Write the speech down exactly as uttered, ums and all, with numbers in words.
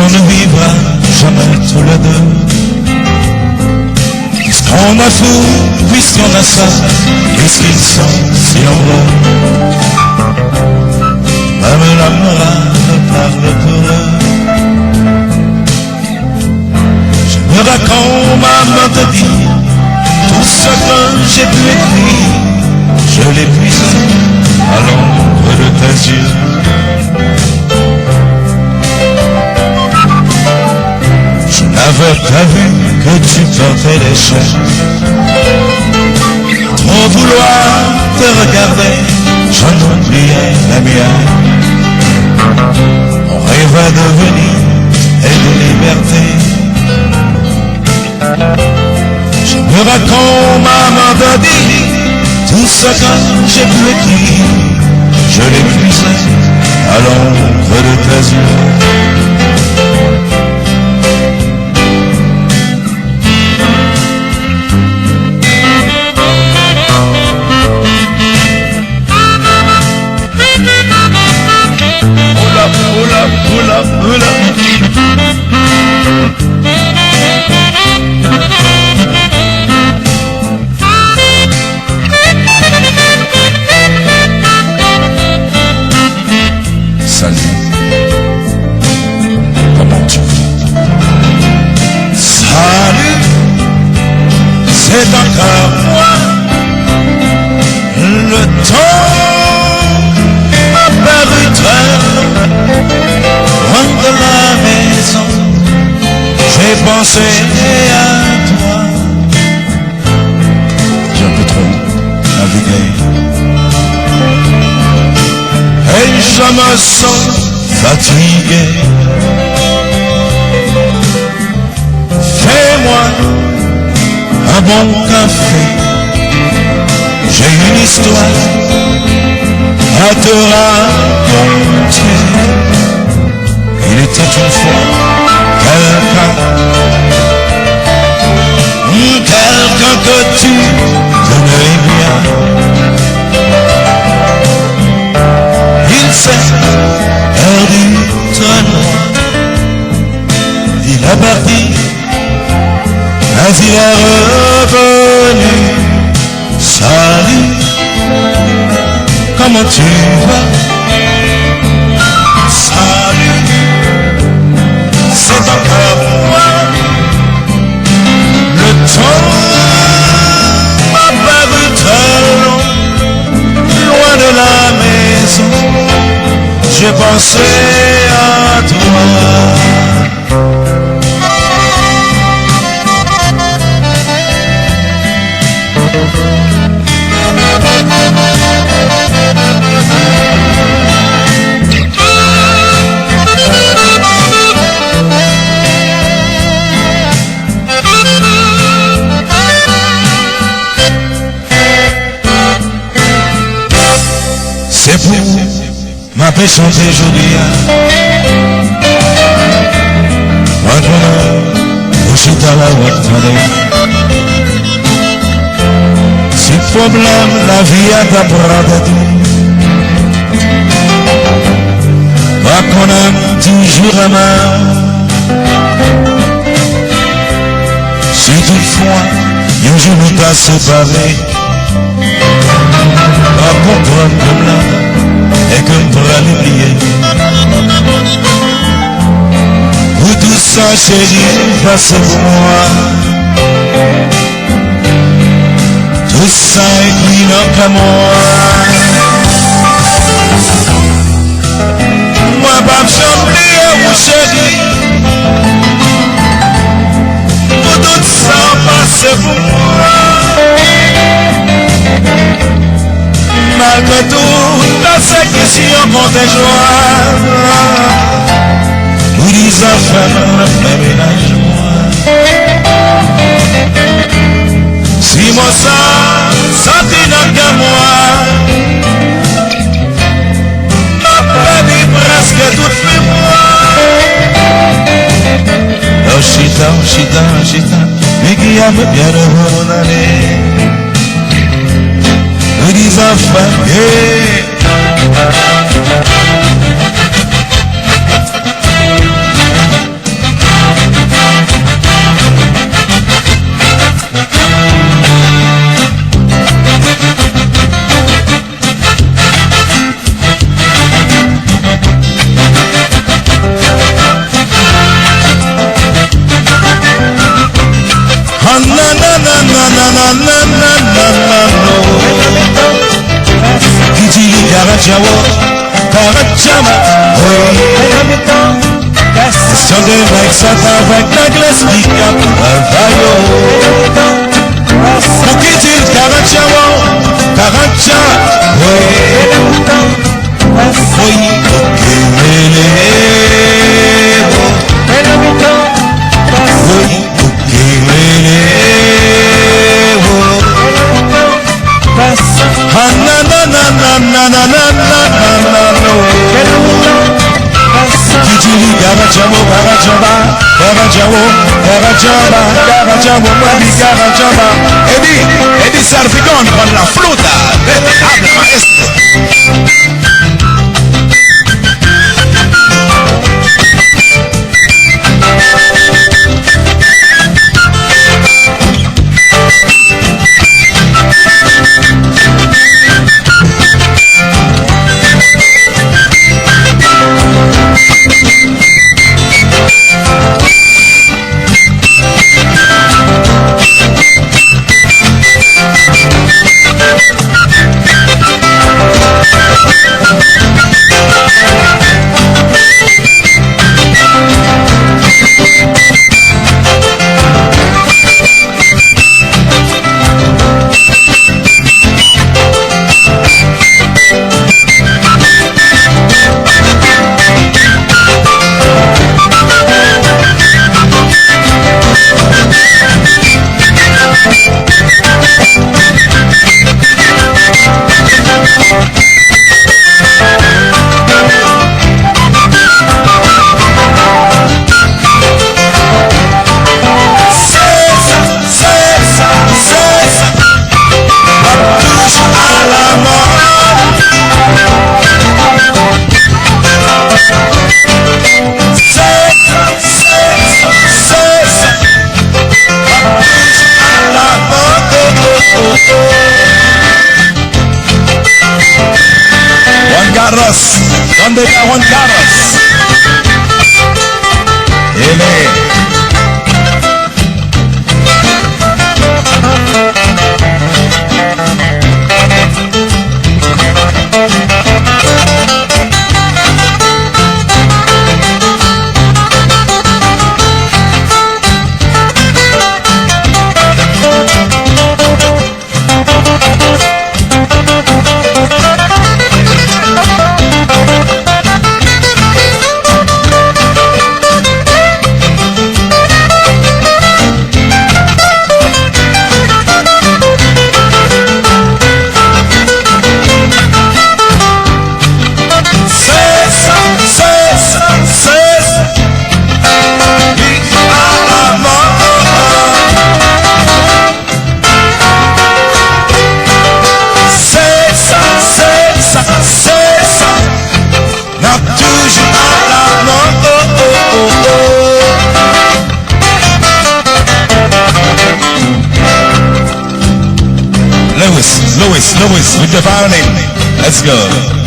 On ne vivra jamais tous les deux. Est-ce qu'on a fou, puisqu'on a ça? Est-ce qu'ils sont si nombreux? Même la morale parle pour eux. Je me raccombe à mon délire. Tout ce que j'ai pu écrire, je l'ai puisé à l'ombre de tes yeux. Je n'avais pas vu que tu portais les chaînes. Trop vouloir te regarder, j'en oubliais les miens. On rêvait de venir et de liberté. Je me raccombe à ma vie, tout ce que j'ai pu écrire, je l'ai puisé à l'ombre de tes yeux. Pull up, pull up, pull up, pull up. Salut. Comment tu vas? Salut, c'est encore moi. Le temps m'a paru très long. Loin de la maison, j'ai pensé à toi. J'ai un peu trop navigué. Et je me sens fatigué. Fais-moi un bon café. J'ai une histoire à te raconter. Il était une fois quelqu'un, quelqu'un que tu connais bien. Il s'est perdu très loin. Il est parti, mais il est revenu. Salut, comment tu vas? Salut, c'est encore moi. Le temps m'a paru très long, loin de la maison. J'ai pensé à toi. Se pou m ape chante jodi a. Mwen konnen ou chita la w ap tande. Si pwoblèm lavi a ta pran tèt ou, pa konnen m toujou renmen w. Si toutfwa yon jou nou ta separe, pa konprann ke m la e ke m pral bliye. Pou tout sa cheri pase pou mwen, tout sa ekri nan kè mwen. Mwen p ap janm bliye ou cheri, pou tout sa w pase pou mwen. Malgre tout pèsekisyon kontre jwa, ou di zafè m nan men menaj mwen. Si mo sa soti nan kè mwen, m ap pèdi prèske tout memwa. Lè w chita, w chita, w chita, men ki ap byen devan w ale. Ou di zafè m ye. Karatchama, wi. Mesye de Mike Santa avèk Douglas Pickup, travay yo. Pou ki di l Karatchama, Karatcha, wi. Wi, oke, mele, wo. Wi, oke, mele, wo. Anananananananananano. Kikili, karatchamo, karatchamba, karatchamo, karatchamba, karatchamo, mami, karatchamba. Eddie, Eddie Salpicón con la flauta. Habla, maestro. Juan Carlos, donde está Juan Carlos? Ele. Se sa, se sa, se sa. N ap toujou alamò. Lewis, Lewis, Lewis, with the violin. Let's go.